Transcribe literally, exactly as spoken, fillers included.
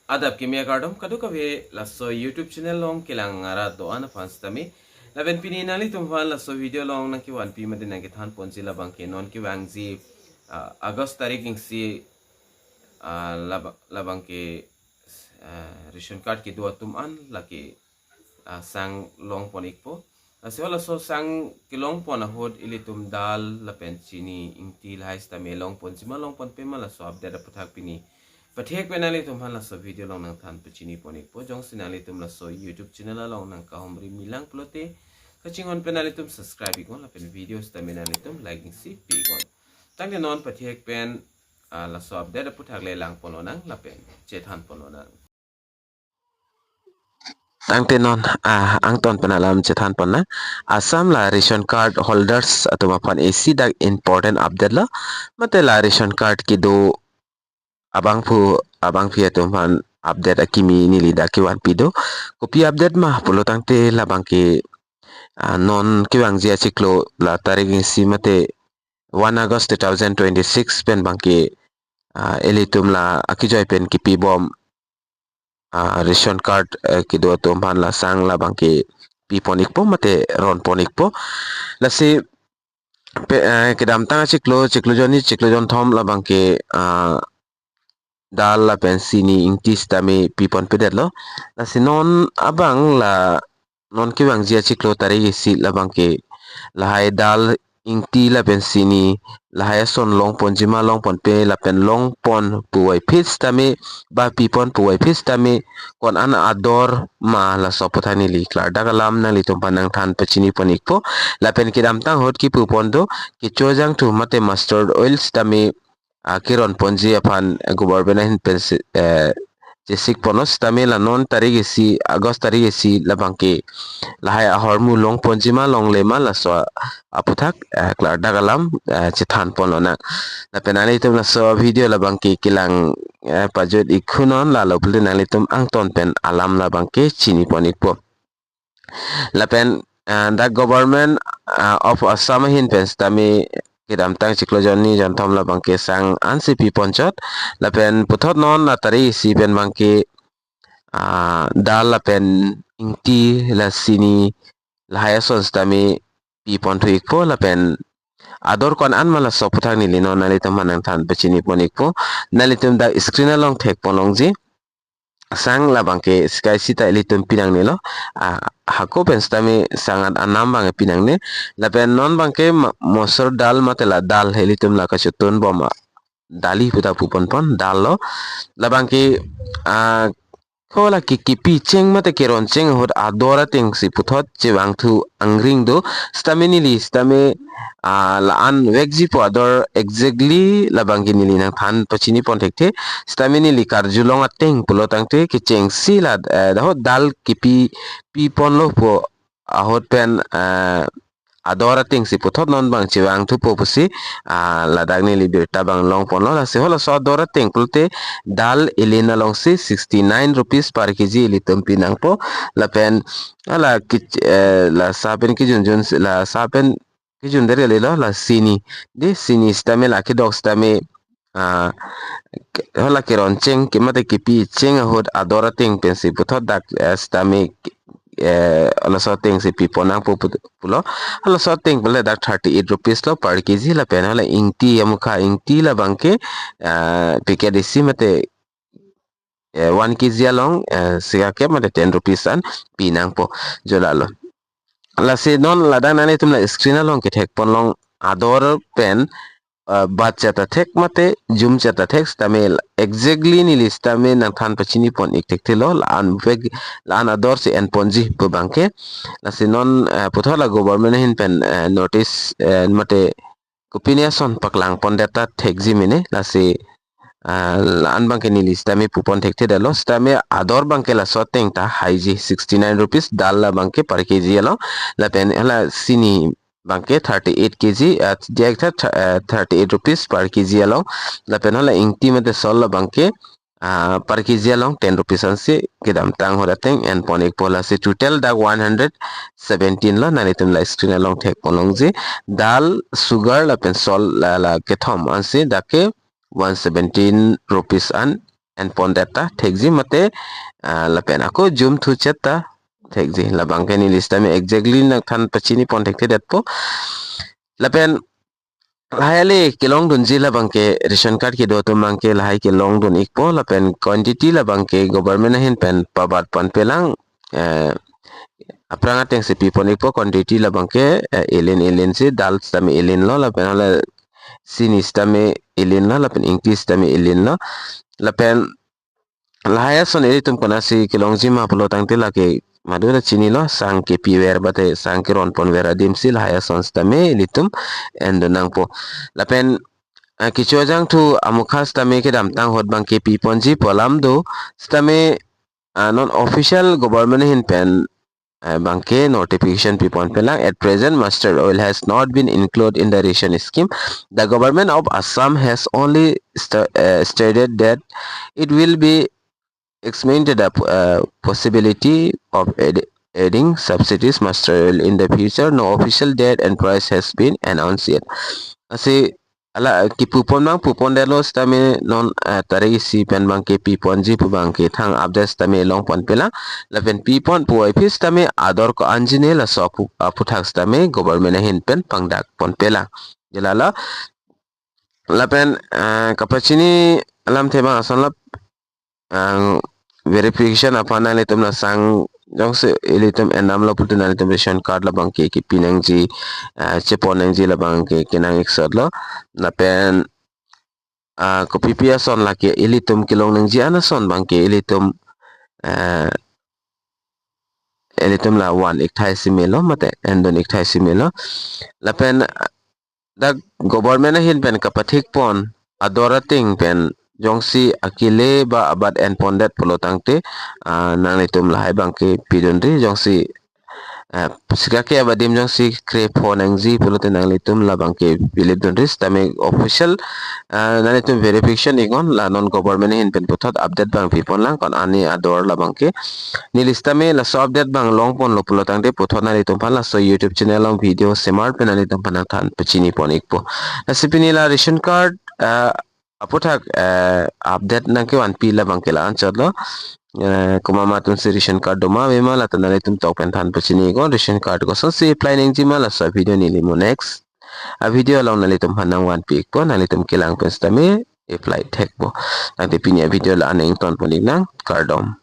Adap kimi akardom kadokave laso YouTube channel along kelang arat do-an aphan sitame. Lapen pini nanglitum aphan laso video along nangkevanpi mate nangkethan ponji labang ke non kevangji, ah, August tarik isi, ah, laba-, labang ke, ah, ration card kedo atum an lake, ah, sang long pon ikpo. Lasi halaso sang kelong pon ahut ilitum dal lapen chini ingti lahai sitame long ponji ma long ponpe ma laso update aputhak pini pathek pen nanglitum aphan laso video along nangthan pachini pon ikpo. Jongsi nanglitum laso YouTube channel along nangkahumri milang pulote kachinghon pen nanglitum subscribe iknon lapen video sitame nanglitum like isi pi iknon. Tangte non pathek pen, ah, laso update aputhak le lang pon lonang lapen chethan pon lonang. Tangte non, ah, angton pen alam chethan pon nang. Assam la ration card holders atum aphan isi dak important update lo. Mate la ration card kedo abangphu abangpi atum aphan update akimi neli dak kevanpi do. Kopi update ma pulo tangte labang ke, ah, non kevangji achiklo la tarik isi mate one August two thousand twenty-six pen bang ke, ah, ilitum la akejoi pen kepibom, ah, ration card, eh, kedo atum aphan la sang labang ke pi pon ikpo mate ron pon ikpo. Lasi pe-, eh, kedamtang achiklo, chiklo jonni, chiklo jonthom labang ke, ah, dal lapen chini ingti sitame pi ponpedetlo. Lasi non abang la non kevangji achiklo tarik isi labang ke lahai dal ingti lapen chini lahai ason long ponji ma long ponpe lapen long pon puvoiphit sitame ba pi pon puvoiphit sitame ko-an ador ma laso aputhak neli klardak alam nanglitum aphan nangthan pachini pon ikpo. Lapen kedamtang ahut kipu pon do kechojangthu mate mustard oil sitame, ah, keron ponji aphan, eh, government ahin pen si, eh, chesik ponlo sitame la non tarik isi, August tarik isi labang ke lahai ahormu long ponji ma longle ma laso aputhak, eh, klardak alam, eh, chethan pon lonang. Lapen nanglitum laso video labang ke kelang, eh, pajut iknon lalo pulote nanglitum angton pen alam labang ke chini pon ikpo. Lapen, ah, dak Government, ah, of Assam ahin pen sitame kedamtang chiklo jonni jonthom labang ke sang ansi pi ponchot. Lapen puthot non la tarik isi pen bang ke, ah, dal lapen ingti la chini lahai ason sitame pi ponthu ikpo lapen ador ko-an ma laso aputhak neli non nanglitum aphan nangthan pachini pon ikpo. Nanglitum dak screen along thek pon longji. Sang labang ke sika isi ta ilitum pinangnelo. Ah, hako pen sitame sang an-, anam bang pinangne. Lapen non bang ke ma-, mosor dal mate la dal ilitum la kachotun bom a-, dali puta pu pon pon dal lo. Labang ke, ah, ko la ke kepi cheng mate keron cheng ahut ador ateng si puthot chevangthu angring do. Sitame neli sitame, ah, la-an vekji pu ador exactly labang ke neli nangthan pachini pon thekthe. Sitame neli karjulong ateng pulo tangte kechengsi la, eh, dahot dal kepi pi ponlo pu ahut pen, eh, ador ateng si puthot non bang chevangthupo pusi, ah, ladak neli birta bang long ponlo. Lasi halaso ador ateng pulote dal elin alongsi sixty nine rupees per K G ilitum pi nangpo. Lapen hala kich-, eh, la sa pen kejun jun si, la sa pen kejun dere lelo la chini. Dei chini sitame la kedok sitame, ah, ke-, hala keron cheng ke mate kepi cheng ahut ador ateng pensi puthot dak, eh, sitame, eh, laso ateng si pi pon nangpo pu-, pulo. Halaso ateng pule dak thirty eight rupees lo per K G lapen hala ingti amukha ingti labang ke, eh, packet isi mate, eh, one K G along, eh, sika kep mate ten rupees an pi nangpo jo lalo. Lasi non ladak nanglitum la screen along kethek pon long ador pen, eh, bat cheta thek mate jum cheta thek sitame exactly neli sitame nangthan pachini pon ik thekthelo la-an vek la-an ador si en ponji pu bang ke. Lasi non, eh, puthot la government ahin pen, eh, notice, eh, mate kopine ason paklang pondet ta thekji mene lasi, ah, la-an bang ke neli sitame pu pon thekthedetlo sitame ador bang ke laso ateng ta haiji sixty nine rupees dal labang ke per K G along lapen hala chini bang ke thirty eight K G, ah, diak tha, tha-, ah, thirty eight rupees per K G along lapen hala ingti mate sol labang ke, ah, per K G along ten rupees ansi kedamtang ahut ateng en pon ikpo lasi total dak one hundred seventeen lo nanglitum la screen along thek pon longji dal sugar lapen sol la, la kethom ansi dak ke one seventeen rupees an enpondet ta thekji mate, ah, lapen ako jum thuchet ta thekji. Labangke neli sitame exactly nangthan pachini pon thekthedetpo. Lapen lahai ale kelongdunji labangke ration card kedo atum abangke lahai kelongdun ikpo, lapen quantity labangke government ahin pen pabat ponpelang, eh, aphrang atengsi pipon ikpo. Quantity labangke, eh, ilin ilin si, dal sitame ilinlo, lapen hala chini sitame ilinlo, lapen ingti sitame ilinlo. Lapen lahai ason ilitum konatsi kelongji ma pulo tangte lake madu ta chinilo, sang kepiver mate sang keronponver adimsi lahai ason sitame ilitum endun nangpo. Lapen, ah, kecho ajangthu amukha sitame kedamtang ahut abangke piponji pu alam do, sitame, ah, non official government ahin pen, ah, abangke notification piponpelang. At present, mustard oil has not been included in the ration scheme. The government of Assam has only sta-, uh, stated that it will be examined the, uh, possibility of add-, adding subsidized mustard oil in the future. No official date and price has been announced yet. Lasi hala, eh, kipupon abang pupondetlo sitame non, eh, tarik isi pen abangke piponji pu abangke thang update sitame longponpelang. Lapen pipon puvoiphit sitame ador ko-anji ne, laso aphu-, aphuthak sitame government ahin pen pangdakponpelang. Jilala. Lapen, eh, kapachini alamthe abang asonlo, ang verification aphan nanglitum la sang jongsi ilitum endamlo pulote nanglitum ration card labangke kepinangji, ah, cheponangji labangke kenang ik sotlo. Lapen, ah, kopipi ason lake ilitum kelongnangji an ason abangke ilitum, ah, ilitum la van ik thaisi melo mate endun ik thaisi melo. Lapen, ah, dak government ahin pen kapathikpon ador ateng pen jongsi akile ba abat enpondet pulo tangte, ah, nanglitum lahai abangke pidunri. Jongsi, ah, sika ke abadim jongsi krepho nangji pulote nanglitum labangke pilipdunri sitame official, ah, nanglitum verification iknon, la non government ahin pen puthot update abang piponlang ko-an ani ador labangke. Neli sitame laso update abang longponlo pulo tangte puthot nanglitum aphan laso YouTube channel along video semar pen nanglitum aphan nangthan pachinipon ikpo. Lasi pini la ration card, eh, aphuthak, eh, update nangkevanpi labangke la-anchotlo. Eh, komat komat atumsi ration card doma avema lata nanglitum tok pen than pachini iknon. Ration card kosonsi apply nangjima laso video neli mo next avideo along nanglitum aphan nangvanpi ikpo, nanglitum kelang pen sitame apply thekpo. Tangte pini avideo la-an nangtonpon iknang, kardom.